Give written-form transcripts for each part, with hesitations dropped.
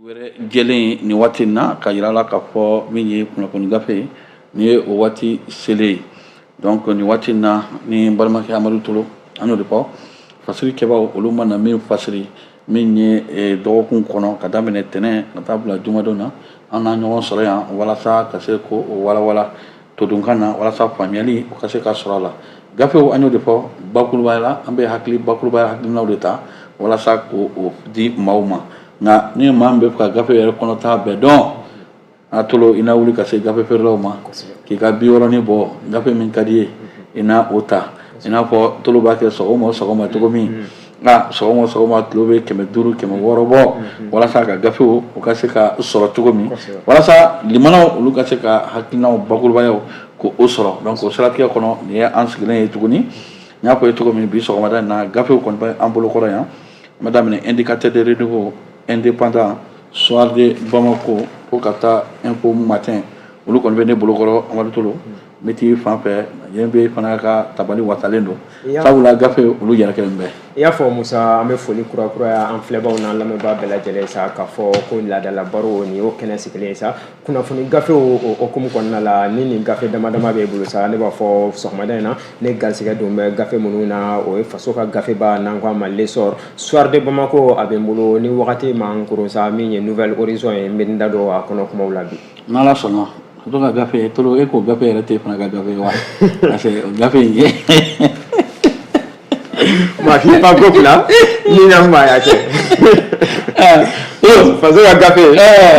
Wɛrɛ jɛlen ye nin waati in na ka yira la k'a fɔ min ye kunnafoni gafe ye, nin ye o waati selen ye. Donc nin waati in na, ni n balimakɛ Amadu Tolo, an y'o de fɔ, fasiri kɛbaaw olu mana min fasiri min ye dɔgɔkun kɔnɔ, ka daminɛ tɛnɛn ka taa bila jumadon na, an n'a ɲɔgɔn sɔrɔ yan walasa ka se ko o walawala todunkan na, walasa faamuyali o ka se ka sɔrɔ a la. Gafew, an y'o de fɔ bakurubaya la, an bɛ hakili bakurubaya hakilinaw de ta walasa k'o di maaw ma. Nka ni maa min bɛ fɛ ka gafe yɛrɛ kɔnɔta bɛɛ dɔn, a Tolo, i na wuli ka se gafe feerelaw ma k'i ka 60 bɔ, gafe min ka di ye, i na o ta. I n'a fɔ Tolo b'a kɛ sɔgɔma o sɔgɔma cogo min, nka sɔgɔma o sɔgɔma Tolo bɛ 500, 600 bɔ walasa ka gafew o ka se ka sɔrɔ cogo min, walasa limanaw olu ka se ka hakilinaw bakurubayaw ko o sɔrɔ. Donc o siratigɛ kɔnɔ, nin ye an sigilen ye tuguni. N y'a fɔ ye cogo min, bi sɔgɔmada in na, gafew kɔni bɛ an bolokɔrɔ yan. An bɛ daminɛ Indicateur de renouveau, Indépendant, Soir de Bamako, fo ka taa Info Matin, olu kɔni bɛ ne bolokɔrɔ. Amadu Tolo, n bɛ t'i fan fɛ yen, bɛ fana ka tabali wasalen don, sabula gafe olu yɛrɛ kɛlen bɛ. I y'a fɔ Musa, an bɛ foli kurakuraya an filɛbaw n'an lamɛnbaa bɛɛ lajɛlen sa, k'a fɔ ko laadala baro, nin y'o kɛnɛ sigilen ye sa. Kunnafoni gafew o hukumu kɔnɔna la, ni nin gafe dama dama b'e bolo sa, ne b'a fɔ sɔgɔmada in na, ne garisɛgɛ don bɛ gafe minnu na, o ye faso ka gafeba n'an ko a ma L'Essor, Soir de Bamako a bɛ n bolo. Ni wagati m'an koron sa, min ye Nouvel Horizon ye, n bɛ n da don a kɔnɔ kumaw la bi. N'Ala sɔnna. Faso ka gafe, Tolo, e ko gafe yɛrɛ tɛ fana ka gafe wa? Parce que o gafe in ye Maa k'i pan ko fila ni na maa y'a kɛ. Faso ka gafe,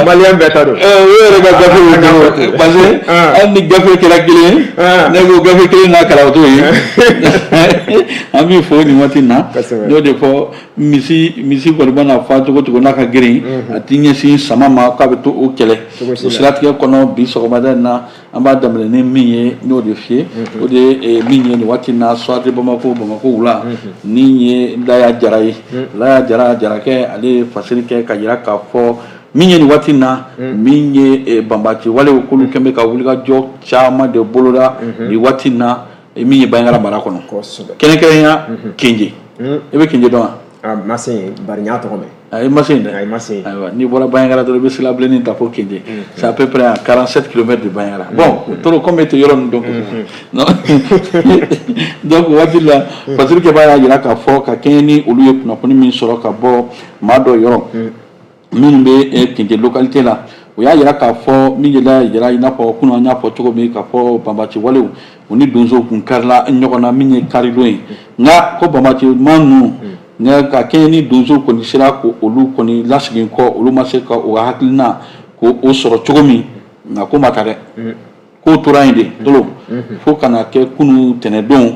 maliyɛn bɛɛ ta don. O yɛrɛ ka gafe ye don, parce que hali ni gafe kɛra kelen ye, ne ko gafe kelen n'a kalanto ye. An b'i fo nin waati in na. N y'o de fɔ, misi kɔni mana fa cogo cogo n'a ka girin, a t'i ɲɛsin sama ma k'a bɛ to o kɛlɛ. O siratigɛ kɔnɔ, bi sɔgɔmada in na, an b'a daminɛ ni min ye, n y'o de f'i ye, o de ye min ye nin waati in na, Soir de Bamako, Bamako wula, ni ye Laya Jara ye. Laya Jara, Jarakɛ, ale ye fasiri kɛ ka yira k'a fɔ min ye nin waati in na, min ye banbaci walew, k'olu kɛn bɛ ka wulikajɔ caman de boloda nin waati in na, min ye Banjagara mara kɔnɔ, kɛrɛnkɛrɛnya Kenje. I bɛ Kenje dɔn wa? Ma se yen, bari n y'a tɔgɔ mɛn. A i ma se yen dɛ. A ma se yen. Ayiwa, n'i bɔra Banjagara dɔrɔn, i bɛ sira bilennin ta fo Kenje, c'est à peu près à 47 km de Banjagara. Bon, Tolo, comme e tɛ yɔrɔ ninnu dɔn kosɛbɛ, donc waati la, fasiri kɛbaa y'a jira k'a fɔ ka kɛɲɛ ni olu ye kunnafoni min sɔrɔ ka bɔ maa dɔ yɔrɔ minnu bɛ Kenje localité la, o y'a jira k'a fɔ min ye jira, i n'a fɔ kunun an y'a fɔ cogo min, k'a fɔ banbaci walew, u ni donsow kun karila ɲɔgɔn na min ye karidon ye. Nka ko banbaci maa ninnu, nka ka kɛɲɛ ni donsow kɔni sera ko olu kɔni lasegin kɔ, olu ma se ka u ka hakilina ko o sɔrɔ cogo min, nka ko ma taa dɛ, k'o tora yen de Tolo, fo ka na kɛ kunun tɛnɛdon,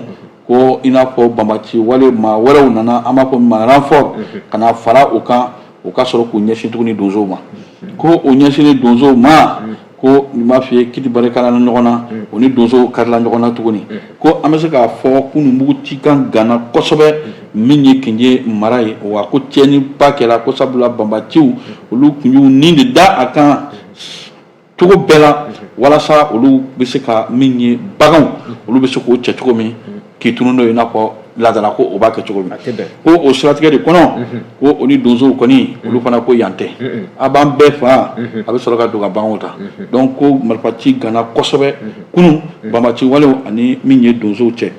ko i n'a fɔ banbaci wale maa wɛrɛw nana, an b'a fɔ min ma renfort, ka na fara o kan, o ka sɔrɔ k'u ɲɛsin tuguni donsow ma. Ko o ɲɛsinni donsow ma, ko nin b'a f'i ye, kiti barikala ɲɔgɔn na, o ni donsow karila ɲɔgɔn na tuguni. Ko an bɛ se k'a fɔ kunun mugu cikan ganna kosɛbɛ min ye Kenje mara ye. Wa ko tiɲɛniba kɛra, ko sabula banbaciw olu tun y'u ni de da a kan cogo bɛɛ la, walasa olu bɛ se ka min ye baganw, olu bɛ se k'o cɛ cogo min k'i tunun n'o ye, i n'a fɔ laadala ko o b'a kɛ cogo min. Ko o siratigɛ de kɔnɔ, ko o ni donsow kɔni, olu fana ko yan tɛ, a b'an bɛɛ fa, a bɛ sɔrɔ ka don ka baganw ta. Donc ko marifaci ganna kosɛbɛ kunun banbaci walew ani min ye donsow cɛ.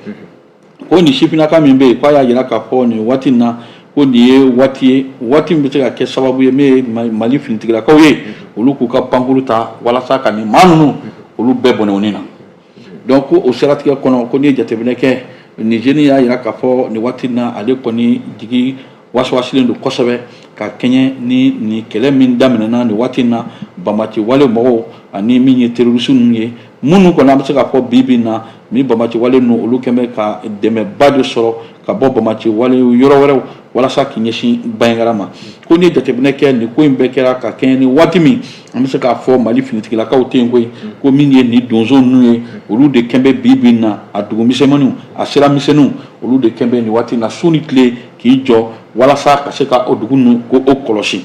Ko nin sifinnaka min bɛ yen, k'a y'a jira k'a fɔ nin waati in na, ko nin ye waati ye, waati min bɛ se ka kɛ sababu ye min ye Mali finitigilakaw ye, olu k'u ka pankuru ta walasa ka nin maa ninnu olu bɛɛ bɔnɛ u ni na. Donc ko o siratigɛ kɔnɔ, ko n'i ye jateminɛ kɛ, nin jeune y'a jira k'a fɔ nin waati in na, ale kɔni jigi wasiwasilen don kosɛbɛ ka kɛɲɛ ni nin kɛlɛ min daminɛna nin waati in na, banbaci wale mɔgɔw ani min ye terroriste ninnu ye, minnu kɔni an bɛ se k'a fɔ bi bi in na, ni banbaci wale ninnu olu kɛn bɛ ka dɛmɛba de sɔrɔ ka bɔ banbaci wale yɔrɔ wɛrɛw walasa k'i ɲɛsin Banjagara ma. Ko n'i ye jateminɛ kɛ, nin ko in bɛɛ kɛra ka kɛɲɛ ni waati min, an bɛ se k'a fɔ Mali finitigilakaw tɛ yen koyi. Ko min ye nin donso ninnu ye, olu de kɛn bɛ bi bi in na, a dugu misɛnmaninw, a sira misɛnninw, olu de kɛn bɛ nin waati in na su ni tile k'i jɔ walasa ka se ka o dugu ninnu ko o kɔlɔsi.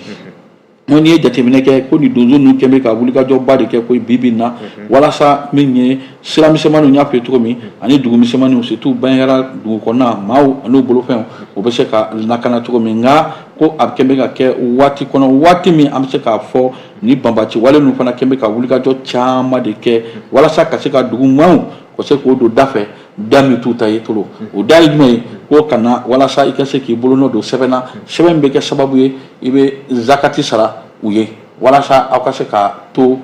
Ko n'i ye jateminɛ kɛ, ko nin donso ninnu kɛn bɛ ka wulikajɔba de kɛ ko bi bi in na, walasa min ye sira misɛnmaninw, y'a fɔ cogo min, ani dugu misɛnmaninw, surtout Banjagara dugu kɔnɔna maaw an'u bolofɛnw, o bɛ se ka lakana cogo min. Nka Ko a kɛn bɛ ka kɛ waati kɔnɔ, waati min an bɛ se k'a fɔ ni banbaci wale ninnu fana kɛn bɛ ka wulikajɔ caman de kɛ walasa ka se ka dugu maaw ka se k'o don da fɛ, da min t'u ta ye tolo. O da ye jumɛn ye? Ko ka na walasa i ka se k'i bolonɔ don sɛbɛn na, sɛbɛn bɛ kɛ sababu ye i bɛ zakati sara u ye walasa aw ka se ka to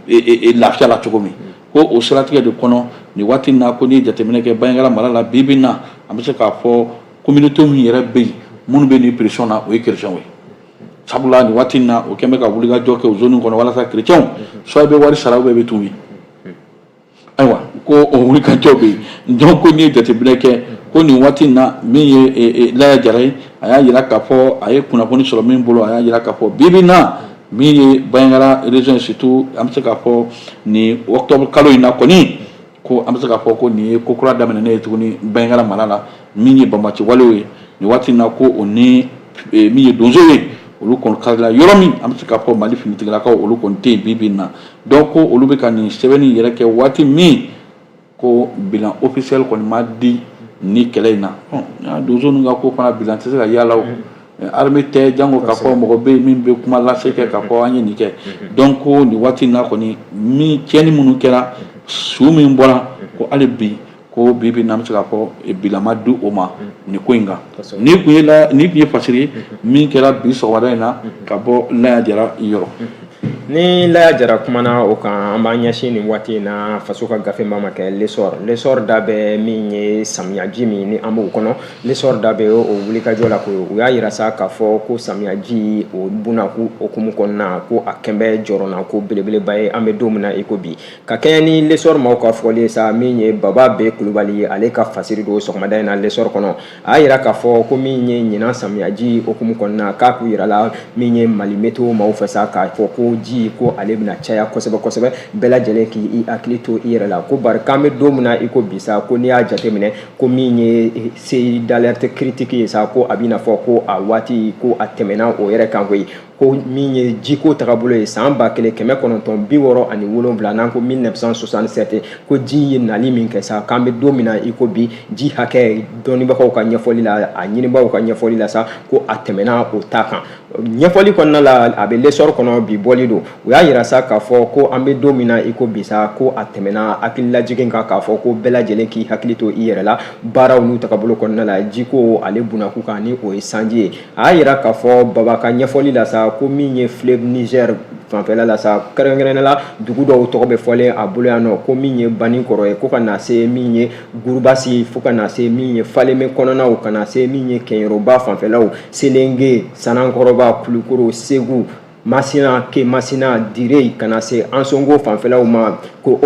lafiya la cogo min. Ko o siratigɛ de kɔnɔ, nin waati in na, ko n'i ye jateminɛ kɛ Banjagara mara la bi bi in na, an bɛ se k'a fɔ communauté min yɛrɛ bɛ yen minnu bɛ nin pression na, o ye chrétiens ye. Sabula nin waati in na, o kɛn bɛ ka wulikajɔ kɛ o zone kɔnɔ walasa chrétiens, soit i bɛ wari sara ou bien i bɛ tuubi. Ayiwa, ko o wulikajɔ bɛ yen. Donc ko n'i ye jateminɛ kɛ, ko nin waati in na, min ye Laya Jara ye, a y'a jira k'a fɔ a ye kunnafoni sɔrɔ min bolo, a y'a jira k'a fɔ bi bi in na, min ye Banjagara région, surtout an bɛ se k'a fɔ nin octobre kalo in na kɔni, ko an bɛ se k'a fɔ ko nin ye ko kura daminɛnen ye tuguni Banjagara mara la, min ye banbaci walew ye. Nin waati in na, ko o ni min ye donso ye, olu kɔni karila yɔrɔ min, an bɛ se k'a fɔ Mali finitigilakaw, olu kɔni tɛ yen bi bi in na. Donc ko olu bɛ ka nin sɛbɛnni yɛrɛ kɛ waati min, ko bilan officiel kɔni ma di ni kɛlɛ in na. Donso ninnu ka ko fana, bilan tɛ se ka yala o, armée tɛ jango k'a fɔ mɔgɔ bɛ yen min bɛ kuma lase kɛ k'a fɔ an ye nin kɛ. Donc ko nin waati in na kɔni, min tiɲɛni minnu kɛra, su min bɔra, ko hali bi, ko bi bi n'an bɛ se k'a fɔ bilan ma di o ma nin ko in kan. Nin kun ye la, nin kun ye fasiri ye min kɛra bi sɔgɔmada in na ka bɔ Laya Jara yɔrɔ. Ni Laya Jara kumana o kan, an b'an ɲɛsin nin waati in na faso ka gafe ma kɛ L'Essor. L'Essor da bɛ min ye samiyaji min ni an b'o kɔnɔ. L'Essor da bɛ o wulikajɔ la, ko u y'a yira sa k'a fɔ ko samiyaji o bunakun hukumu kɔnɔna, ko a kɛn bɛ jɔrɔna ko belebeleba ye an bɛ don min na i ko bi. Ka kɛɲɛ ni L'Essor maaw ka fɔli ye sa, min ye Baba B Kulubali ye, ale ka fasiri don sɔgɔmada in na L'Essor kɔnɔ, a y'a yira k'a fɔ ko min ye ɲinan samiyaji hukumu kɔnɔna, k'a k'u yira la min ye Mali météo maaw fɛ sa, k'a fɔ ko ji ko ale bɛna caya kosɛbɛ kosɛbɛ, bɛɛ lajɛlen k'i hakili to i yɛrɛ la. Ko bari k'an bɛ don min na i ko bi sa, ko n'i y'a jateminɛ, ko min ye seuil d'alerte critique ye sa, ko a bɛna fɔ ko a waati ko a tɛmɛna o yɛrɛ kan koyi. Ko min ye jiko tagabolo ye san 1967, n'an ko 1967, ko ji ye nali min kɛ sa, k'an bɛ don min na i ko bi, ji hakɛ, dɔnnibagaw ka ɲɛfɔli la, a ɲinibagaw ka ɲɛfɔli la sa, ko a tɛmɛna o ta kan. Ɲɛfɔli kɔnɔna la, a bɛ L'Essor kɔnɔ bi bɔli don, u y'a yira sa k'a fɔ ko an bɛ don min na i ko bi sa, ko a tɛmɛna hakililajigin kan k'a fɔ ko bɛɛ lajɛlen k'i hakili to i yɛrɛ la baaraw n'u tagabolo kɔnɔna la, jiko ale bunakun kan, ni o ye sanji ye. A y'a yira k'a fɔ Baba ka ɲɛfɔli la sa, ko min ye fleuve Niger fanfɛla la sa, kɛrɛnkɛrɛnnenya la dugu dɔw tɔgɔ bɛ fɔlen a bolo yan nɔ, ko min ye Banikɔrɔ ye, ko ka na se min ye Gurubasi, fo ka na se min ye Falémé kɔnɔnaw, ka na se min ye Kɛɲɛrɔba fanfɛlaw, Selenge, Sanankɔrɔba, Kulukoro, Segu, Masina, Ke Masina, Dire, ka na se Ansongo fanfɛlaw ma, ko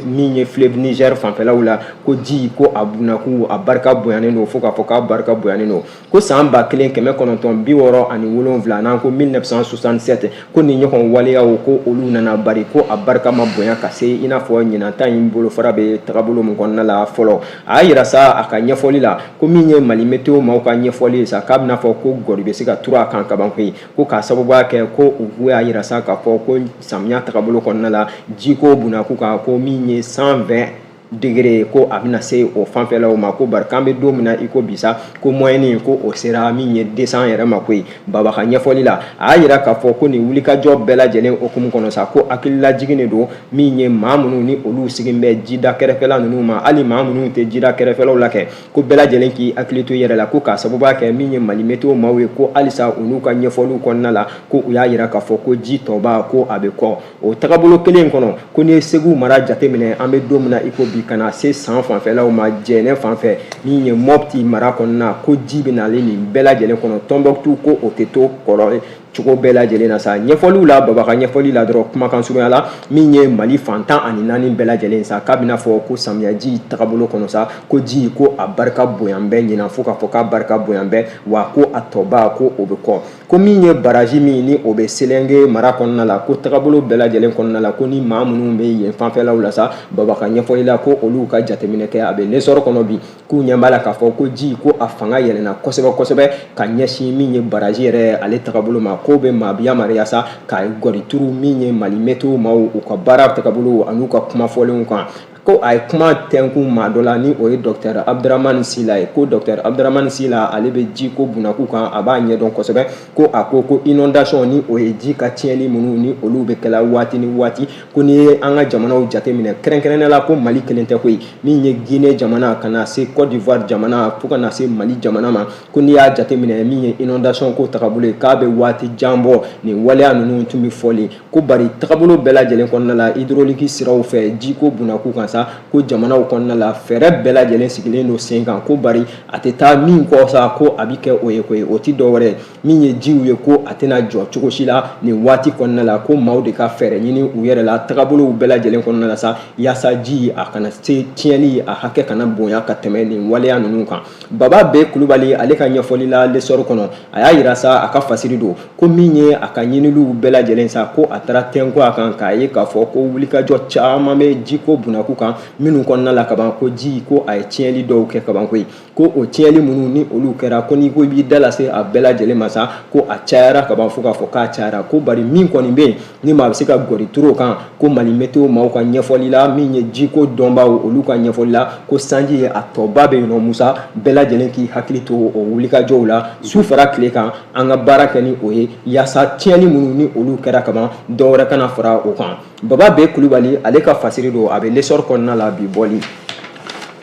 min ye fleuve Niger fanfɛlaw la, ko ji ko a bunakun a barika bonyanen don fo k'a fɔ k'a barika bonyanen don. Ko san 1967, n'an ko 1967, ko nin ɲɔgɔn waleyaw ko olu nana, bari ko a barika ma bonya ka se i n'a fɔ ɲinan ta in bolofara bɛ tagabolo min kɔnɔna la fɔlɔ. A y'a yira sa a ka ɲɛfɔli la ko min ye Mali météo maaw ka ɲɛfɔli ye sa, k'a bɛna fɔ ko gɔri bɛ se ka turu a kan kaban koyi. Ko k'a sababuya kɛ ko u y'a yira sa k'a fɔ ko samiya tagabolo kɔnɔna la, jiko bunakun kan, ko min ye 120 degré, ko a bɛna se o fanfɛlaw ma. Ko bari k'an bɛ don min na i ko bi sa, ko moyenne ko o sera min ye 200 yɛrɛ ma koyi. Baba ka ɲɛfɔli la, a y'a yira k'a fɔ ko nin wulikajɔ bɛɛ lajɛlen hukumu kɔnɔ sa, ko hakililajigin de don min ye maa minnu ni olu sigilen bɛ jida kɛrɛfɛla ninnu ma, hali maa minnu tɛ jida kɛrɛfɛlaw la kɛ, ko bɛɛ lajɛlen k'i hakili to i yɛrɛ la. Ko k'a sababuya kɛ min ye Mali météo maaw ye, ko halisa u n'u ka ɲɛfɔliw kɔnɔna la, ko u y'a yira k'a fɔ ko ji tɔba ko a bɛ kɔ o tagabolo kelen kɔnɔ. Ko n'i ye Segu mara jateminɛ an bɛ don min na i ko bi, ka na se San fanfɛlaw ma, Jɛnɛ fanfɛ, min ye Mɔpti mara kɔnɔna, ko ji bɛ nalen nin bɛɛ lajɛlen kɔnɔ Tɔnbɔkutu, ko o tɛ to kɔrɔ cogo bɛɛ lajɛlen na sa. Ɲɛfɔliw la, Baba ka ɲɛfɔli la dɔrɔn, kumakan surunya la, min ye Mali fan 14 bɛɛ lajɛlen sa, k'a bɛna fɔ ko samiyaji tagabolo kɔnɔ sa, ko ji ko a barika bonyan bɛ ɲinan fo k'a fɔ k'a barika bonyan bɛ, wa ko a tɔba ko o bɛ kɔ. Ko min ye baraji min ni o bɛ Selenge mara kɔnɔna la, ko tagabolo bɛɛ lajɛlen kɔnɔna la, ko ni maa minnu bɛ yen fanfɛlaw la sa, Baba ka ɲɛfɔli la, ko olu ka jateminɛ kɛ, a bɛ L'Essor kɔnɔ bi, k'u ɲɛ b'a la k'a fɔ ko ji ko a fanga yɛlɛnna kosɛbɛ kosɛbɛ ka ɲɛsin min ye baraji yɛrɛ ale tagabolo ma. Ko bɛ maa yamaruya sa ka gɔri turu min ye Mali météo maaw u ka baara tagabolo an'u ka kuma fɔlenw kan. Ko a ye kuma tɛnkun maa dɔ la, ni o ye docteur Abdramane Sila ye. Ko docteur Abdramane Sila, ale bɛ jiko bunakun kan, a b'a ɲɛdɔn kosɛbɛ. Ko a ko ko inondation, ni o ye ji ka tiɲɛli minnu ni olu bɛ kɛla waati ni waati, ko n'i ye an ka jamanaw jateminɛ, kɛrɛnkɛrɛnnenya la, ko Mali kelen tɛ koyi, min ye Guinée jamana ka na se Côte d'Ivoire jamana fo ka na se Mali jamana ma, ko n'i y'a jateminɛ, min ye inondation ko tagabolo ye, k'a bɛ waati jan bɔ nin waleya ninnu tun bɛ fɔli. Ko bari tagabolo bɛɛ lajɛlen kɔnɔna la, hydraulique siraw fɛ, jiko bunakun kan sa, ko jamanaw kɔnɔna la, fɛɛrɛ bɛɛ lajɛlen sigilen don sen kan. Ko bari a tɛ taa min kɔ sa, ko a bɛ kɛ o ye koyi, o tɛ dɔwɛrɛ ye, min ye jiw ye, ko a tɛna jɔ cogo si la nin waati kɔnɔna la. Ko maaw de ka fɛɛrɛ ɲini u yɛrɛ la tagabolow bɛɛ lajɛlen kɔnɔna la sa, yaasa ji a kana se tiɲɛli, a hakɛ kana bonya ka tɛmɛ nin waleya ninnu kan. Baba B Kulubali, ale ka ɲɛfɔli la L'Essor kɔnɔ, a y'a yira sa, a ka fasiri don, ko min ye a ka ɲiniliw bɛɛ lajɛlen sa, ko a taara tɛnku a kan k'a ye k'a fɔ ko wulikajɔ caman bɛ jiko bunakun kan minnu kɔnɔna la kaban, ko ji ko a ye tiɲɛli dɔw kɛ kaban koyi. Ko o tiɲɛli minnu ni olu kɛra, ko n'i ko i b'i da lase a bɛɛ lajɛlen ma sa, ko a cayara kaban fo k'a fɔ k'a cayara. Ko bari min kɔni bɛ yen ni maa bɛ se ka gɔri turu o kan, ko Mali météo maaw ka ɲɛfɔli la, min ye jiko dɔnbaaw olu ka ɲɛfɔli la, ko sanji ye a tɔba bɛ yen nɔ. Musa, bɛɛ lajɛlen k'i hakili to o wulikajɔw la su fara tile kan, an ka baara kɛ ni o ye, yaasa tiɲɛli minnu ni olu kɛra kaban, dɔwɛrɛ kana fara o kan. Baba B Kulubali, ale ka fasiri don, a bɛ L'Essor kɔnɔna la bi bɔli.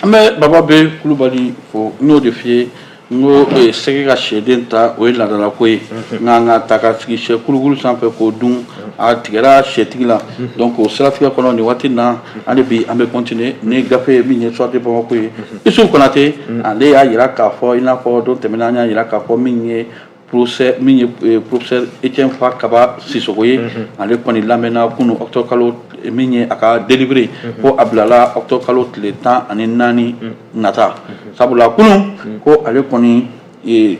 An bɛ Baba B Kulubali fo. N y'o de f'i ye, n ko sɛgɛ ka sɛden ta, o ye laadalako ye, nka an ka ta ka sigi sɛ kulukulu sanfɛ k'o dun, a tigɛra sɛtigi la. Donc o siratigɛ kɔnɔ, nin waati na, hali bi an bɛ continuer ni gafe ye min ye Soir de Bamako ye. Isufu Konate, ale y'a jira k'a fɔ, i n'a fɔ don tɛmɛnen an y'a jira k'a fɔ min ye procès, min ye professeur Etienne Fakaba Sisoko ye, ale kɔni lamɛnna kunun octobre kalo, min ye a ka délibéré, ko a bilala octobre kalo tile 14 nata. Sabula kunun ko ale kɔni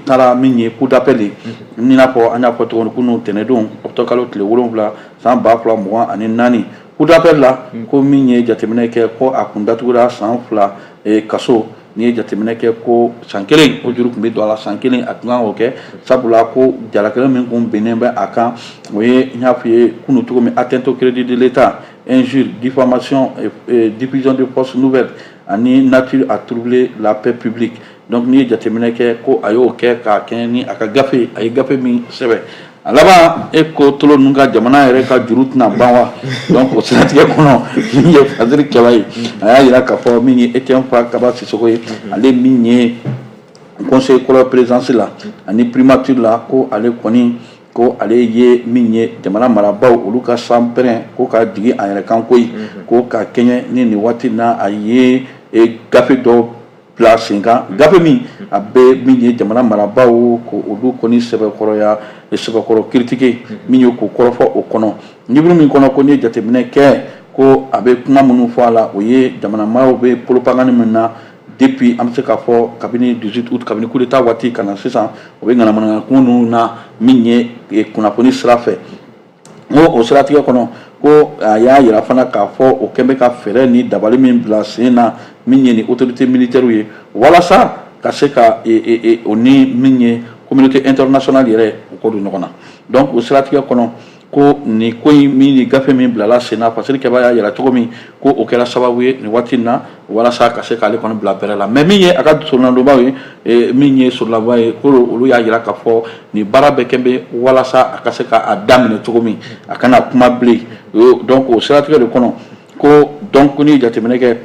taara min ye cour d'appel ye, i n'a fɔ an y'a fɔ cogo min kunun tɛnɛndon octobre kalo tile 7 san 2024, cour d'appel la, ko min ye jateminɛ kɛ, ko a kun datugura san 2 kaso. N'i ye jateminɛ kɛ, ko san 1 o juru tun bɛ don a la, san 1 a tun kan k'o kɛ, sabula ko jalakɛlɛ min kun binnen bɛ a kan, o ye n y'a f'i ye kunun cogo min, atteinte au crédit de l'État, injure, diffamation, diffusion de fausses nouvelles ani nature à troubler la paix publique. Donc n'i ye jateminɛ kɛ, ko a y'o kɛ k'a kɛɲɛ ni a ka gafe, a ye gafe min sɛbɛn. A laban, e ko tolo ninnu ka jamana yɛrɛ ka juru tɛna ban wa? Donc o siratigɛ kɔnɔ, min ye Fadiri Kɛba ye, a y'a jira k'a fɔ min ye Etienne Fakaba Sisoko ye, ale min ye conseil kɔrɔ présidence la ani primature la, ko ale kɔni, ko ale ye min ye jamana marabaaw olu ka sanpɛrɛn ko ka jigin a yɛrɛ kan koyi, ko ka kɛɲɛ ni nin waati na a ye gafe dɔ bila sen kan, gafe min a bɛ min ye jamana marabaaw ko olu kɔni sɛbɛkɔrɔya sɛbɛkɔrɔ critiquer, min ye k'o kɔrɔfɔ o kɔnɔ livre min kɔnɔ, ko n'i ye jateminɛ kɛ, ko a bɛ kuma minnu fɔ a la, o ye jamana maraw bɛ propagande min na depuis, an bɛ se k'a fɔ kabini 18 août, kabini coup d'état waati ka na sisan, o bɛ ŋanamuŋanamu ninnu na min ye kunnafoni sira fɛ. N ko o siratigɛ kɔnɔ, ko a y'a yira fana k'a fɔ o kɛn bɛ ka fɛɛrɛ ni dabali min bila sen na, min ye ni autorité militaire ye, walasa ka se ka o ni min ye communauté internationale yɛrɛ u kɔ don ɲɔgɔn na. Donc o siratigɛ kɔnɔ, ko nin ko in min ni gafe min bilala sen na, Fasiri Kɛba y'a yira cogo min, ko o kɛra sababu ye nin waati in na walasa ka se k'ale kɔni bila bɛrɛ la. Mais min ye a ka soronadonbaw ye, min ye soronaba ye, ko olu y'a yira k'a fɔ nin baara bɛɛ kɛ bɛ walasa a ka se k'a daminɛ cogo min, a kana kuma bilen. Donc o siratigɛ de kɔnɔ, ko donc ni jateminɛ kɛ,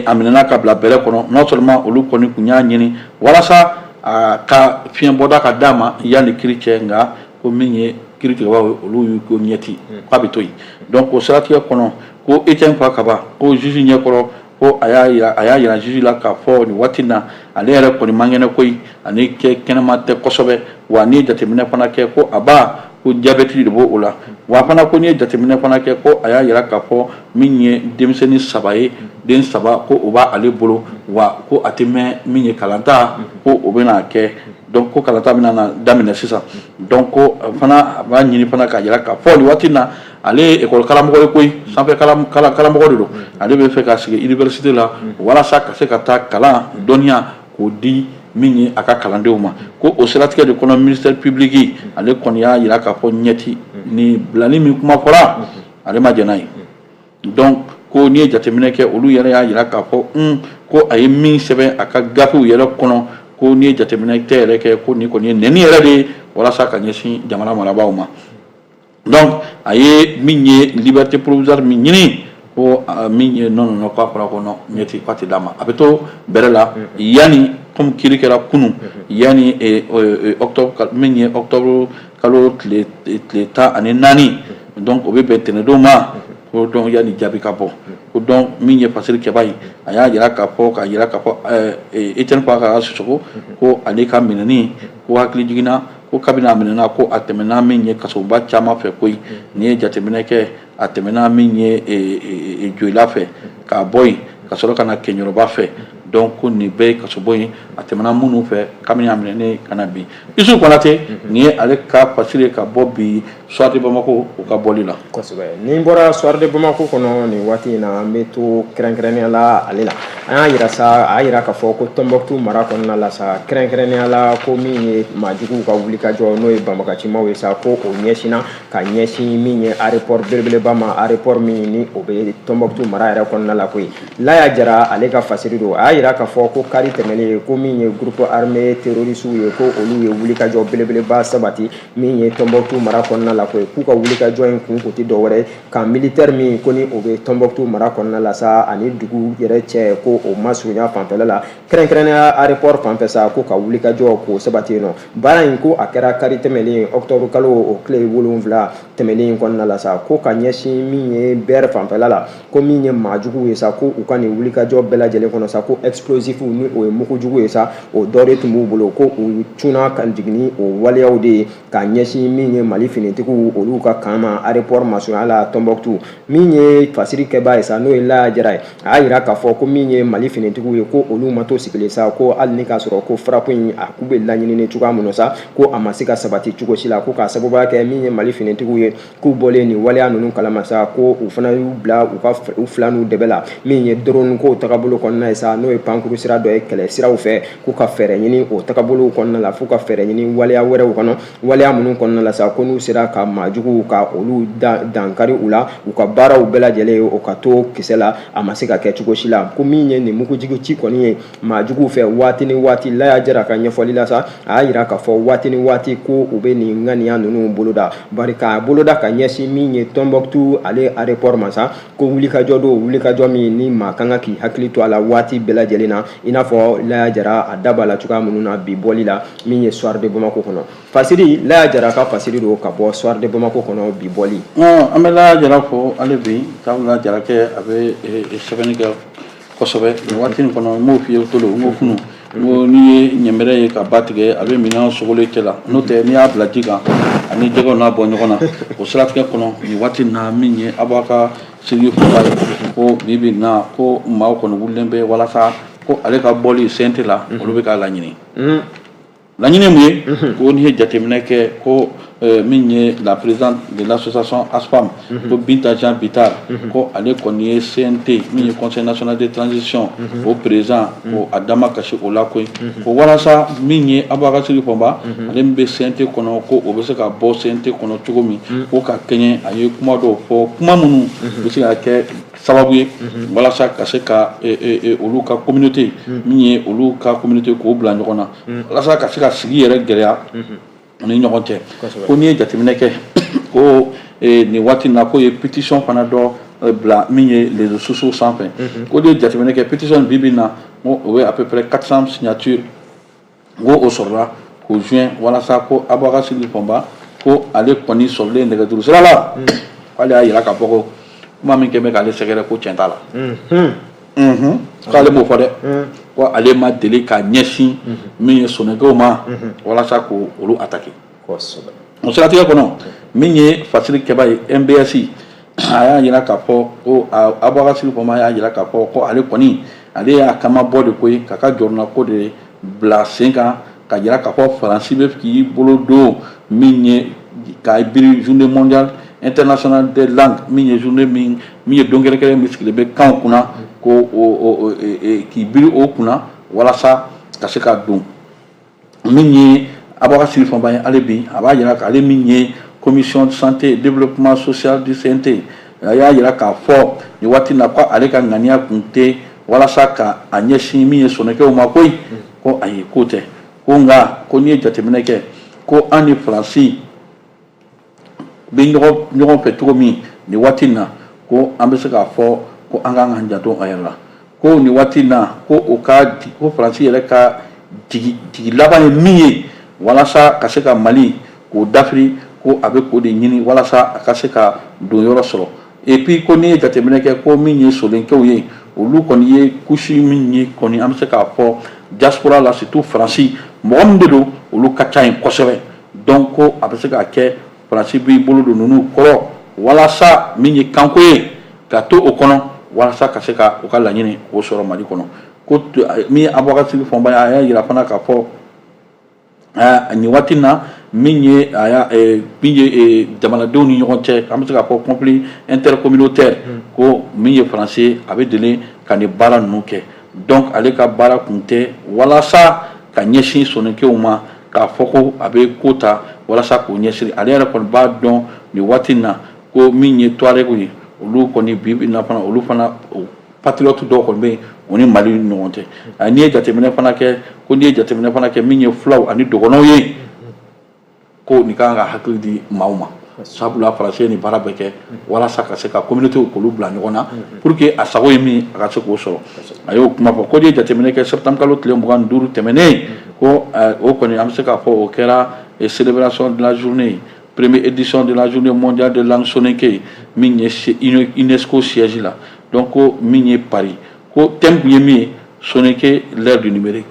a minɛna ka bila bɛrɛ kɔnɔ. Non seulement olu kɔni tun y'a ɲini walasa a ka fiɲɛbɔda ka d'a ma yanni kiri cɛ, nka ko min ye kiiritigɛbaw olu y'u ko ɲɛti k'a bɛ to yen. Donc o siratigɛ kɔnɔ, ko Etienne Fakaba, ko juge ɲɛkɔrɔ, ko a y'a yira juge la k'a fɔ nin waati na ale yɛrɛ kɔni man kɛnɛ koyi, ani kɛ kɛnɛma tɛ kosɛbɛ. Wa n'i ye jateminɛ fana kɛ, ko a ba ko diabète de b'o la. Wa fana ko n'i ye jateminɛ fana kɛ, ko a y'a yira k'a fɔ min ye denmisɛnnin 3 ye, den 3, ko o b'ale bolo. Wa ko a tɛ mɛn, min ye kalanta, ko o bɛna kɛ. Donc ko kalanta bɛna na daminɛ sisan. Donc ko fana a b'a ɲini fana k'a yira k'a fɔ nin waati na ale ye école karamɔgɔ ye koyi, sanfɛ karamɔgɔ de don. Ale bɛ fɛ ka sigi université la walasa ka se ka taa kalan dɔnniya k'o di min ye a ka kalandenw ma. Ko o siratigɛ de kɔnɔ, ministère public ale kɔni y'a yira k'a fɔ ɲɛti ni bilali min kuma fɔra, ale ma jɛn n'a ye. Donc ko Ko n'i ye jateminɛ kɛ, olu yɛrɛ y'a jira k'a fɔ ko a ye min sɛbɛn a ka gafew yɛrɛ kɔnɔ, ko n'i ye jateminɛ tɛ yɛrɛ kɛ, ko nin kɔni ye nɛni yɛrɛ de ye walasa ka ɲɛsin jamana marabaaw ma. Donc a ye min ye liberté provisoire min ɲini, ko min ye non, non, k'a fɔra ko non, ɲɛti k'a tɛ d'a ma, a bɛ to bɛrɛ la yanni, comme kiiri kɛra kunun, yanni octobre, min ye octobre kalo tile 14, donc o bɛ bɛn tɛnɛndon ma, ko donc yanni jaabi ka bɔ. Ko donc min ye Fasiri Kɛba ye, a y'a jira k'a fɔ, k'a jira k'a fɔ Etienne Fakaka Sisɔkɔ, ko ale ka minɛni, ko hakili jiginna ko kabini a minɛna, ko a tɛmɛna min ye kasoba caman fɛ koyi. N'i ye jateminɛ kɛ, a tɛmɛna min ye Joyila fɛ, k'a bɔ yen ka sɔrɔ ka na Kɛɲɛrɔba fɛ. Donc ko nin bɛɛ ye kasobon ye a tɛmɛna minnu fɛ kabini a minɛnen ka na bi. Isu Konate, nin ye ale ka fasiri ye ka bɔ bi Soir de Bamako, o ka bɔli la. Kosɛbɛ. Ni bɔra Soir de Bamako kɔnɔ nin waati in na, an bɛ to kɛrɛnkɛrɛnnenya la ale la. An y'a yira sa, a y'a yira k'a fɔ ko Tɔnbɔkutu mara kɔnɔna la sa, kɛrɛnkɛrɛnnenya la, ko min ye maajuguw ka wulikajɔ, n'o ye banbagacimaw ye sa, ko o ɲɛsinna ka ɲɛsin min ye aéroport belebeleba ma, aéroport min ni o bɛ Tɔnbɔkutu mara yɛrɛ kɔnɔna la koyi. Laya Jara, ale ka fasiri don. A y'a yira k'a fɔ ko kari tɛmɛnen, ko min ye groupe armé terroriste ye, ko olu ye wulikajɔ belebeleba sabati min ye Tɔnbɔkutu mara kɔnɔna la koyi. K'u ka wulikajɔ in kun tɛ dɔwɛrɛ ka militaire min ko ni o bɛ Tɔnbɔkutu mara kɔnɔna la sa, ani dugu yɛrɛ cɛ, ko o masurunya fanfɛla la, kɛrɛnkɛrɛnnenya aéroport fanfɛ sa, ko ka wulikajɔ k'o sabati yen nɔ. Baara in, ko a kɛra kari tɛmɛnen, octobre kalo o tile 7 tɛmɛnen in kɔnɔna la sa, ko ka ɲɛsin min ye Bɛri fanfɛla la, ko min ye maajuguw ye sa, ko u ka nin wulikajɔ bɛɛ lajɛlen kɔnɔ sa, ko explosif ni o ye mugujugu ye sa, o dɔ de tun b'u bolo, ko u cunna ka jigin ni o waleyaw de ye ka ɲɛsin min ye Mali finitigiw olu ka camp ma aéroport masurunya la Tɔnbɔkutu. Min ye fasiri kɛbaa ye sa, n'o ye Laya Jara ye, a y'a yira k'a fɔ ko min ye Mali finitigiw ye, ko olu ma to sigilen sa, ko hali ni k'a sɔrɔ ko frappe in a k'u bɛ laɲini cogoya min na sa, ko a ma se ka sabati cogo si la, ko k'a sababuya kɛ min ye Mali finitigiw ye, k'u bɔlen nin waleya ninnu kalama sa, ko u fana y'u bila u ka u fila n'u dɛbɛ la, min ye drone ko tagabolo kɔnɔna ye sa, n'o ye pankuru sira dɔ ye kɛlɛ siraw fɛ, k'u ka fɛɛrɛ ɲini o tagabolow kɔnɔna la, f'u ka fɛɛrɛ ɲini waleya wɛrɛw kɔnɔ, waleya minnu kɔnɔna la sa, ko n'u sera ka maajuguw ka olu dankari u la, u ka baaraw bɛɛ lajɛlen o ka to kisɛ la. A ma se ka kɛ cogo si la. Ko min ye nin mugujigi ci kɔni ye maajuguw fɛ waati ni waati, Laya Jara ka ɲɛfɔli la sa, a y'a yira k'a fɔ waati ni waati ko u bɛ nin ŋaniya ninnu boloda, bari k'a boloda ka ɲɛsin min ye Tɔnbɔkutu ale aéroport ma sa, ko wulikajɔ don, wulikajɔ min ni maa kan ka k'i hakili to a la waati bɛɛ lajɛlen na, i n'a fɔ Laya Jara a da b'a la cogoya minnu na bi bɔli la min ye Soir de Bamako kɔnɔ. Fasiri, Laya Jara ka fasiri don ka bɔ Soir de Bamako kɔnɔ bi bɔli. An bɛ Laya Jara fo hali bi, sabula Jarakɛ, a bɛ sɛbɛnni kɛ kosɛbɛ nin waati in kɔnɔ. N m'o f'i ye tolo, n ko kunun, n ko n'i ye ɲɛmɛrɛ ye ka ba tigɛ, a bɛ minɛn sogolen cɛ la, n'o tɛ n'i y'a bila ji kan, ani jɛgɛw n'a bɔ ɲɔgɔn na. O siratigɛ kɔnɔ, nin waati in na, min ye Abubakar Sidiki Fɔnba ye, ko bi bi in na, ko maaw kɔni wulilen bɛ walasa ko ale ka bɔli CNT la, olu bɛ k'a laɲini. Laɲini mun ye? Ko n'i ye jateminɛ kɛ, ko min ye la présidente de l'association ASPAM, ko Binta Jean Bitar, ko ale kɔni ye CNT, min ye Conseil national de transition, o président, ko a dama kasi o la koyi, ko walasa min ye Abubakar Sidiki Fɔnba, ale min bɛ CNT kɔnɔ, ko o bɛ se ka bɔ CNT kɔnɔ cogo min, ko ka kɛɲɛ a ye kuma dɔw fɔ, kuma minnu bɛ se ka kɛ sababu ye walasa ka se ka olu ka communauté, min ye olu ka communauté, k'o bila ɲɔgɔn na, walasa ka se ka sigi yɛrɛ gɛlɛya u ni ɲɔgɔn cɛ. Ko n'i ye jateminɛ kɛ, ko nin waati in na, k'o ye pétition fana dɔ bila min ye réseaux sociaux sanfɛ. Ko n'i ye jateminɛ kɛ, pétition bi bi in na, ko o ye à peu près 400 signatures, ko o sɔrɔla k'o joint walasa ko Abubakar Sidiki Fɔnba, ko ale kɔni sɔrɔlen nɛgɛjuru sira la, k'ale y'a jira k'a fɔ ko kuma min kɛ bɛ k'ale sɛgɛrɛ, ko tiɲɛ t'a la, k'ale m'o fɔ dɛ, ko ale ma deli ka ɲɛsin min ye sɔnnikɛw ma walasa k'olu attaquer. O siratigɛ kɔnɔ, min ye fasiri kɛba ye MBS, a y'a jira k'a fɔ ko Abubakar Sidiki Fɔnba y'a jira k'a fɔ ko ale kɔni, ale y'a kama bɔ de koyi, k'a ka jɔrɔnako de bila sen kan, ka jira k'a fɔ Faransi bɛ k'i bolo don min ye k'a biri journée mondiale internationale des langues, min ye journée min ye don kɛrɛnkɛrɛn min sigilen bɛ kanw kunna, ko k'i biri o kunna walasa ka se ka don. Min ye Abubakar Sidiki Fɔnba ye hali bi, a b'a jira k'ale min ye commission santé développement social du CNT, A y'a jira k'a fɔ nin waati na ko ale ka ŋaniya kun tɛ walasa ka a ɲɛsin min ye soninkew ma koyi, ko ayi, k'o tɛ. Ko nka ko n'i ye jateminɛ kɛ, ko an ni Faransi bɛ ɲɔgɔn fɛ cogo min nin waati na, ko an bɛ se k'a fɔ ko an kan k'an janto an yɛrɛ la. Ko nin waati na, ko o ka ko Faransi yɛrɛ ka jigi laban ye min ye walasa ka se ka Mali k'o dafiri, ko a bɛ k'o de ɲini walasa a ka se ka don yɔrɔ sɔrɔ. Et puis ko n'i ye jateminɛ kɛ, ko min ye soninkew ye, olu kɔni ye couche min ye kɔni, an bɛ se k'a fɔ diaspora la, surtout Faransi, mɔgɔ min de don, olu ka ca yen kosɛbɛ. Donc ko a bɛ se ka kɛ Faransi b'i bolo don ninnu kɔrɔ walasa min ye kanko ye ka to o kɔnɔ, walasa ka se ka u ka laɲini k'o sɔrɔ Mali kɔnɔ. Ko min ye Abubakar Sidiki Fɔnba ye, a y'a jira fana k'a fɔ nin waati na, min ye a y'a min ye jamanadenw ni ɲɔgɔn cɛ, an bɛ se k'a fɔ conflit intercommunautaire, ko min ye Faransi, a bɛ deli ka nin baara ninnu kɛ. Donc ale ka baara kun tɛ walasa ka ɲɛsin soninkew ma, k'a fɔ ko a bɛ ko ta walasa k'o ɲɛsiri. Ale yɛrɛ kɔni b'a dɔn nin waati in na ko min ye Touareg ye, olu kɔni bi bi in na fana, olu fana patriote dɔw kɔni bɛ yen o ni Mali ni ɲɔgɔn cɛ. N'i ye jateminɛ fana kɛ, ko n'i ye jateminɛ fana kɛ, min ye fulaw ani dɔgɔnɔw ye, ko nin kan ka hakili di maaw ma, sabula Faransi ye nin baara bɛɛ kɛ walasa ka se ka communauté k'olu bila ɲɔgɔn na pour que a sago ye min, a ka se k'o sɔrɔ. A y'o kuma fɔ ko n'i ye jateminɛ kɛ, septembre kalo tile 25 tɛmɛnen, ko o kɔni, an bɛ se k'a fɔ o kɛra célébration de la journée, première édition de la journée mondiale de langue soninké, min ye UNESCO siège la. Donc ko min ye Paris, ko thème tun ye min ye, soninké, l'ère du numérique,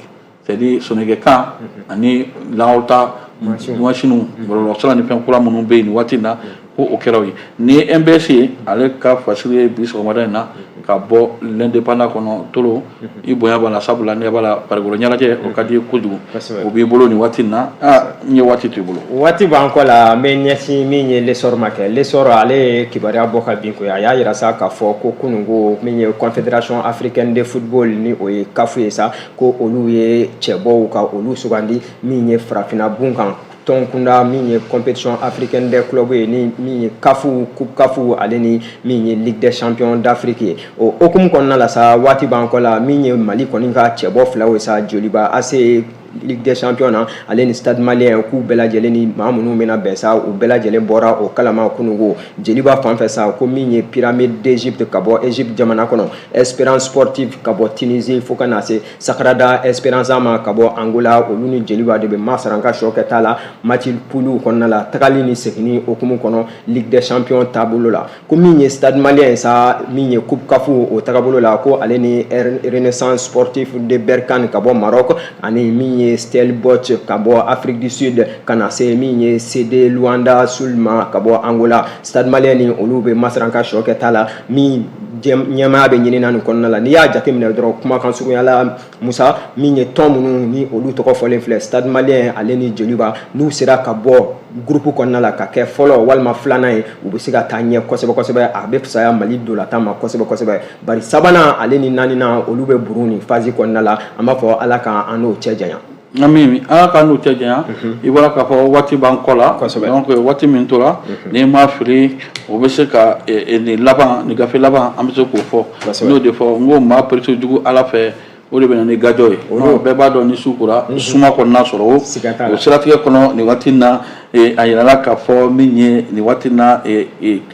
c'est-à-dire soninké kan ani lawta masiniw, bɔlɔlɔsira ni fɛn kura minnu bɛ yen nin waati in na, ko o kɛra o ye. Ni ye MBS ye, ale ka fasiri ye bi sɔgɔmada in na ka bɔ L'Indépendant kɔnɔ. Tolo, i bonya b'a la, sabula n'i b'a la farikolo ɲɛnajɛ, o ka di kojugu, o b'i bolo nin waati in na. Aa, n ye waati to i bolo. Waati b'an kɔ la. N bɛ ɲɛsin min ye L'Essor ma kɛ. L'Essor, ale ye kibaruya bɔ ka bin koyi. A y'a yira sa k'a fɔ ko kununko, min ye Confédération africaine de football, ni o ye CAF ye sa, ko olu ye cɛbɔw ka olu sugandi min ye farafinna bun kan tɔn kunda, min ye compétition africaine des clubs ye, ni min ye CAF, coupe CAF, ale ni min ye Ligue des champions d'Afrique ye. O hokumu kɔnɔna la sa, waati b'an kɔ la, min ye Mali kɔni ka cɛbɔ filaw ye sa, Joliba AC Ligue des champions na, ale ni Stade Malien, k'u bɛɛ lajɛlen ni maa minnu bɛna bɛn sa, u bɛɛ lajɛlen bɔra o kalama kununko. Joliba fan fɛ sa, ko min ye Pyramide d'Égypte ka bɔ Égypte jamana kɔnɔ, Espérance Sportive ka bɔ Tunisie, fo ka na se Sagrada Esperança ma ka bɔ Angola, olu ni Joliba de bɛ masaranka sɔ kɛ la match poule kɔnɔna la, tagali ni seginni hokumu kɔnɔ Ligue des champions taabolo la. Ko min ye Stade Malien sa, min ye coupe CAF o tagabolo la, ko ale ni Renaissance Sportive de Berkane ka bɔ Maroc, ani min ye Stellenbosch ka bɔ Afrique du Sud, ka na se min ye CD Luanda Sul ma ka bɔ Angola, Stade Malien ni olu bɛ masaranka sɔ kɛ ta la min ɲɛmaaya bɛ ɲini na nin kɔnɔna la. N'i y'a jateminɛ dɔrɔn, kumakan surunya la, Musa, min ye tɔn minnu ni olu tɔgɔ fɔlen filɛ, Stade Malien ale ni Joliba, n'u sera ka bɔ groupe kɔnɔna la ka kɛ fɔlɔ walima filanan ye, u bɛ se ka taa ɲɛ kosɛbɛ kosɛbɛ. A bɛ fisaya Mali dolatan ma kosɛbɛ kosɛbɛ, bari sabanan ale ni naaninan, olu bɛ burun nin phase kɔnɔna la. An b'a fɔ Ala ka an n'o cɛ janya. Ami, Ala k'an n'o cɛ janya. I bɔra k'a fɔ waati b'an kɔ la. Donc waati min tora, n'i ma fili, o bɛ se ka nin laban, nin gafe laban, an bɛ se k'o fɔ. N y'o de fɔ n ko maa perese jugu Ala fɛ, o de bɛ na ni gajɔ ye. Bɛɛ b'a dɔn ni su kora, suma kɔnɔna sɔrɔ. O siratigɛ kɔnɔ, nin waati in na, a yirala k'a fɔ min ye nin waati in na,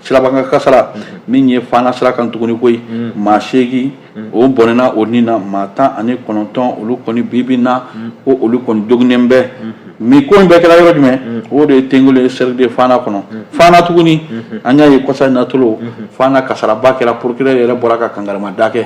sirabakan kasara min ye Fana sira kan tuguni koyi, maa 8 o bɔnɛna o ni na, maa 19, olu kɔni bi bi na, ko olu kɔni joginnen bɛ. Min ko in bɛɛ kɛra yɔrɔ jumɛn? O de ye Tengolo cercle de Fana kɔnɔ. Fana tuguni, an y'a ye kɔsa in na, Tolo, Fana kasaraba kɛra. Procureur yɛrɛ bɔra ka kangarimada kɛ.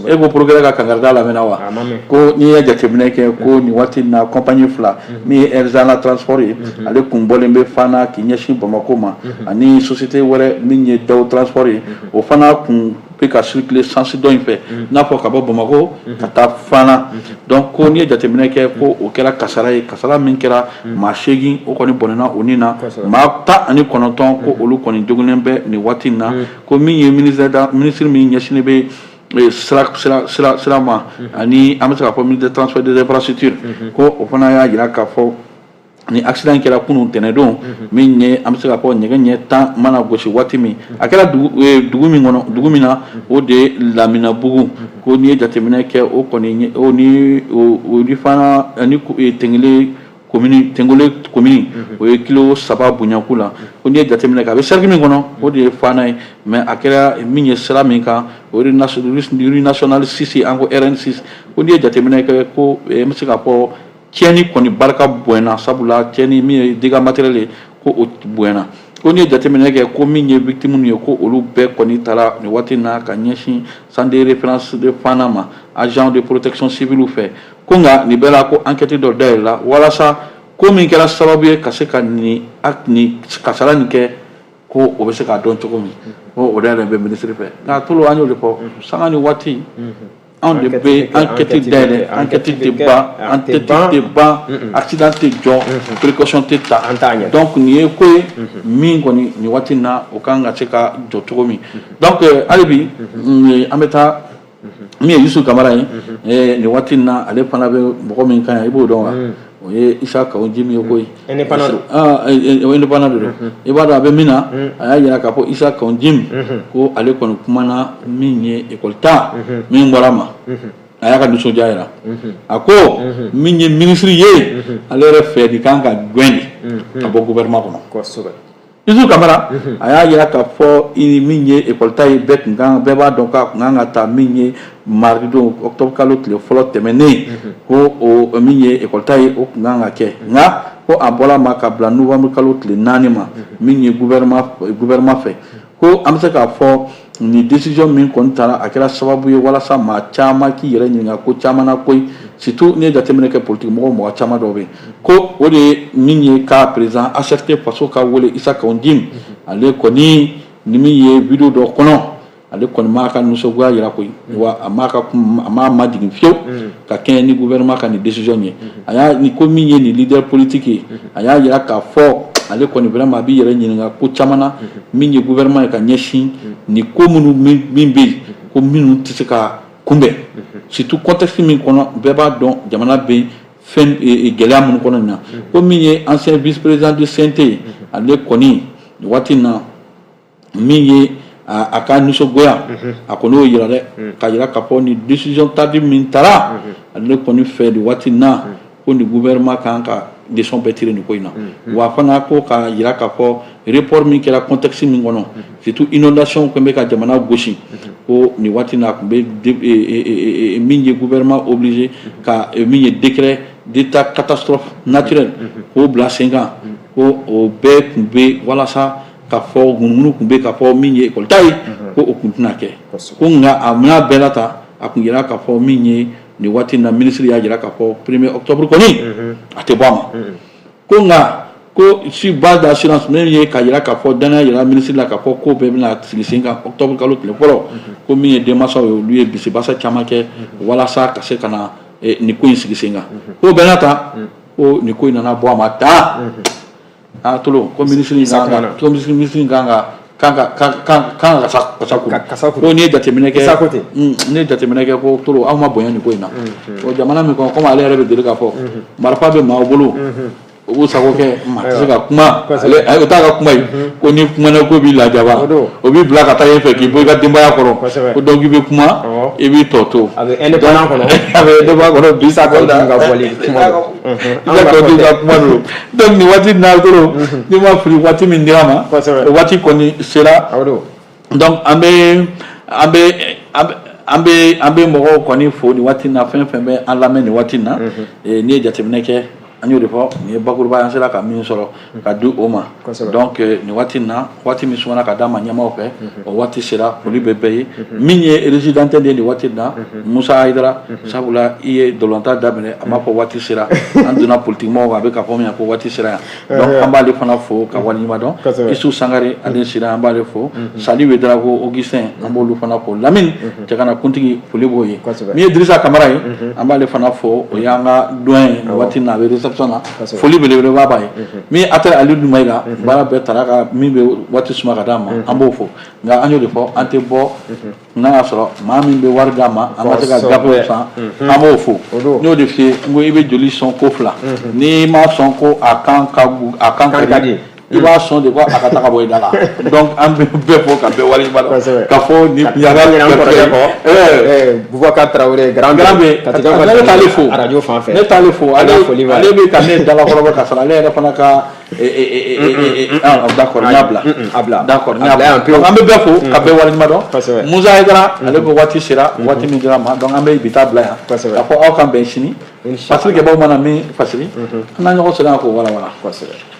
E ko procureur ka kangarida lamɛnna wa? Ko n'i ye jateminɛ kɛ, ko nin waati in na, compagnie fila, min ye Erzana Transport ye, ale kun bɔlen bɛ Fana k'i ɲɛsin Bamakɔ ma, ani société wɛrɛ min ye Dawu Transport ye, o fana kun bɛ ka circuler sens dɔ in fɛ, n'a fɔ ka bɔ Bamakɔ ka taa Fana. Donc ko n'i ye jateminɛ kɛ, ko o kɛra kasara ye, kasara min kɛra, maa 8 o kɔni bɔnɛna o ni na, maa 19, ko olu kɔni joginnen bɛ nin waati in na. Ko min ye ministre min ɲɛsinnen bɛ sira ma, ani an bɛ se k'a fɔ ministre des transports, des infrastructures, ko o fana y'a jira k'a fɔ Ni accident kɛra kunun tɛnɛndon, min ye an bɛ se ka fɔ nɛgɛ ɲɛ 10 mana gosi waati min, a kɛra dugu min kɔnɔ, dugu min na, o de ye Laminabugu. Ko n'i ye jateminɛ kɛ, o kɔni o ni o ni fana ni Tengele commune, Tengole commune, o ye kilo 3 bonyaku la. Ko n'i ye jateminɛ kɛ, a bɛ cercle min kɔnɔ, o de ye Fana ye. Mais a kɛra min ye sira min kan, o ye route nationale 6, an ko RN6. Ko n'i ye jateminɛ kɛ, ko n bɛ se k'a fɔ tiɲɛni kɔni barika bonyana, sabula tiɲɛni min ye dégâts matériels ye, ko o bonyana. Ko n'i ye jateminɛ kɛ, ko min ye victime ye, ko olu bɛɛ kɔni taara nin waati in na ka ɲɛsin centre de référence de Fana ma, agent de protection civile fɛ. Ko nka nin bɛɛ la, ko enquête dɔ dayɛlɛla walasa ko min kɛra sababu ye ka se ka nin kasara nin kɛ, ko o bɛ se k'a dɔn cogo min, ko o dayɛlɛ bɛ ministre fɛ. Nka Tolo, an y'o de fɔ, sanga ni waati anw de bɛ enquête dayɛlɛ, enquête tɛ ban, enquête tɛ ban, accident tɛ jɔ, précaution tɛ ta. Donc nin ye ko ye min kɔni nin waati in na, o kan ka se ka jɔ cogo min. Donc hali bi an bɛ taa min ye Yusu Kamara ye nin waati in na, ale fana bɛ mɔgɔ min kan yan, i b'o dɔn wa? O ye Isa Kawu Jimi ye koyi. Indépendant don. Ah, o indépendant de don. I b'a dɔn a bɛ min na, a y'a jira k'a fɔ Isa Kawu Jimi, ko ale kɔni kumana min ye école ta min bɔra ma, a y'a ka nisɔndiya jira. A ko min ye ministre ye, ale yɛrɛ fɛ nin kan ka gɛn de ka bɔ gouvernement kɔnɔ. Yusu Kamara, a y'a jira k'a fɔ min ye école ta ye, bɛɛ tun kan, bɛɛ b'a dɔn k'a tun kan ka taa min ye mardi don, octobre kalo tile fɔlɔ tɛmɛnen, ko o min ye école ta ye, o tun kan ka kɛ. Nka ko a bɔra ma ka bila novembre kalo tile 4 ma, min ye gouvernement fɛ. Ko an bɛ se k'a fɔ nin décision min kɔni taara, a kɛra sababu ye walasa maa caman k'i yɛrɛ ɲininka ko caman na koyi, surtout n'i ye jateminɛ kɛ politique mɔgɔw, mɔgɔ caman dɔw bɛ yen, ko o de ye min ye ka président ACRT faso ka wele Isa Kawu Jimi, ale kɔni ni min ye vidéo dɔ kɔnɔ, ale kɔni m'a ka nisɔngoya jira koyi, wa a m'a ka a m'a majigin fiyewu ka kɛɲɛ ni gouvernement ka nin décision ye. A y'a ni ko min ye nin leader politique ye, a y'a jira k'a fɔ ale kɔni vraiment a b'i yɛrɛ ɲininka ko caman na, min ye gouvernement ye ka ɲɛsin nin ko minnu min bɛ yen, ko minnu tɛ se ka kunbɛn, surtout contexte min kɔnɔ, bɛɛ b'a dɔn jamana bɛ fɛn gɛlɛya minnu kɔnɔ nin na. Ko min ye ancien vice président du CNT ye, ale kɔni nin waati in na, min ye a ka nisɔngoya, a kɔni y'o yira dɛ, ka yira k'a fɔ nin décision tardive min taara, ale kɔni fɛ nin waati in na, ko nin gouvernement kan ka leçon bɛɛ tirer nin ko in na. Wa fana ko ka yira k'a fɔ report min kɛra contexte min kɔnɔ, surtout inondation tun bɛ ka jamana gosi, ko nin waati in na, a tun bɛ min ye gouvernement obligé ka min ye décret d'état catastrophe naturelle k'o bila sen kan, ko o bɛɛ tun bɛ walasa ka fɔ ŋunuŋunu tun bɛ ka fɔ min ye école ta ye, ko o tun tɛna kɛ. Ko nka a n'a bɛɛ la ta, a tun yira k'a fɔ min ye nin waati in na, ministre y'a jira k'a fɔ 1er octobre kɔni a tɛ bɔ a ma. Ko nka ko sur base d'assurance min ye ka jira k'a fɔ danaya yira ministre la k'a fɔ ko bɛɛ bɛna sigi sen kan octobre kalo tile fɔlɔ, ko min ye denmansaw ye, olu ye bisibasa caman kɛ walasa ka se ka na nin ko in sigi sen kan. Ko bɛɛ n'a ta, ko nin ko in nana bɔ a ma ta a Tolo, ko ministre kan ka ko ministre kan ka kasa kuru. Ko n'i ye jateminɛ kɛ, n'i ye jateminɛ kɛ, ko Tolo, aw ma bonya nin ko in na. O jamana min kɔnɔ, komi ale yɛrɛ bɛ deli k'a fɔ marifa bɛ maaw bolo, o b'u sago kɛ, maa tɛ se ka kuma, ale o t'a ka kuma ye. Ko ni kumana, ko b'i lajaba, o b'i bila ka taa yen fɛ k'i bɔ i ka denbaya kɔrɔ, ko donc i bɛ kuma, i b'i tɔ to. A bɛ indépendant kɔnɔ. A bɛ indépendant kɔnɔ bi sa ka bɔli kuma don, i ka tɔ ka kuma don. Donc nin waati in na, Tolo, n'i ma fili, waati min dira ma, o waati kɔni sera. Donc an bɛ mɔgɔw kɔni fo nin waati in na, fɛn fɛn bɛ an lamɛn nin waati in na. N'i ye jateminɛ kɛ, an y'o de fɔ, nin ye bakuruba ye, an sera ka min sɔrɔ ka di o ma. Donc nin waati in na, waati min sumana ka d'a ma ɲɛmaaw fɛ, o waati sera. Foli bɛ bɛɛ ye. Min ye régie d'antenne ye nin waati in na, Musa Hayidara, sabula i ye dolonta daminɛ, a m'a fɔ waati sera, an donna politique mɔgɔw, a bɛ ka fɔ min ko waati sera yan. Donc an b'ale fana fo ka waleɲuman dɔn. Isu Sangare, ale sera, an b'ale fo. Sali Wedarago Augustin, an b'olu fana fo. Lamini Cɛgana kuntigi, foli b'o ye. Min ye Dirisa Kamara ye, an b'ale fana fo, o y'an ka doyen ye nin waati in na, a bɛ réception na, foli belebeleba b'a ye. Min atɛ Alidu Mayiga, baara bɛɛ tara ka min bɛ waati suma ka d'a ma, an b'o fo. Nka an y'o de fɔ, an tɛ bɔ n'a y'a sɔrɔ maa min bɛ wari d'a ma, an ka se ka gafew san, an b'o fo. N y'o de f'i ye, n ko i bɛ joli sɔn ko fila, n'i m'a sɔn ko a kan ka a kan ka di, i b'a sɔn de ko a ka taa ka bɔ i da la. Donc an bɛ bɛɛ fo ka bɛɛ waleɲuman dɔn ka fɔ ni ɲaga kɔrɔkɛ kɔ, Boubacar Traoré grand grand bɛ ne t'ale fo radio fan fɛ. Ne t'ale fo, ale ale bɛ ka ne dalakɔrɔbɔ ka sɔrɔ ale yɛrɛ fana ka, d'accord, n y'a bila. A bila. D'accord, n y'a bila. Donc an bɛ bɛɛ fo ka bɛɛ waleɲuman dɔn. Musa Hayidara, ale ko waati sera, waati min dira ma, donc an bɛ bi ta bila yan ka fɔ aw kan bɛn sini. Fasiri kɛbaw mana min fasiri, an na ɲɔgɔn sɔrɔ yan k'o walawala. Kosɛbɛ.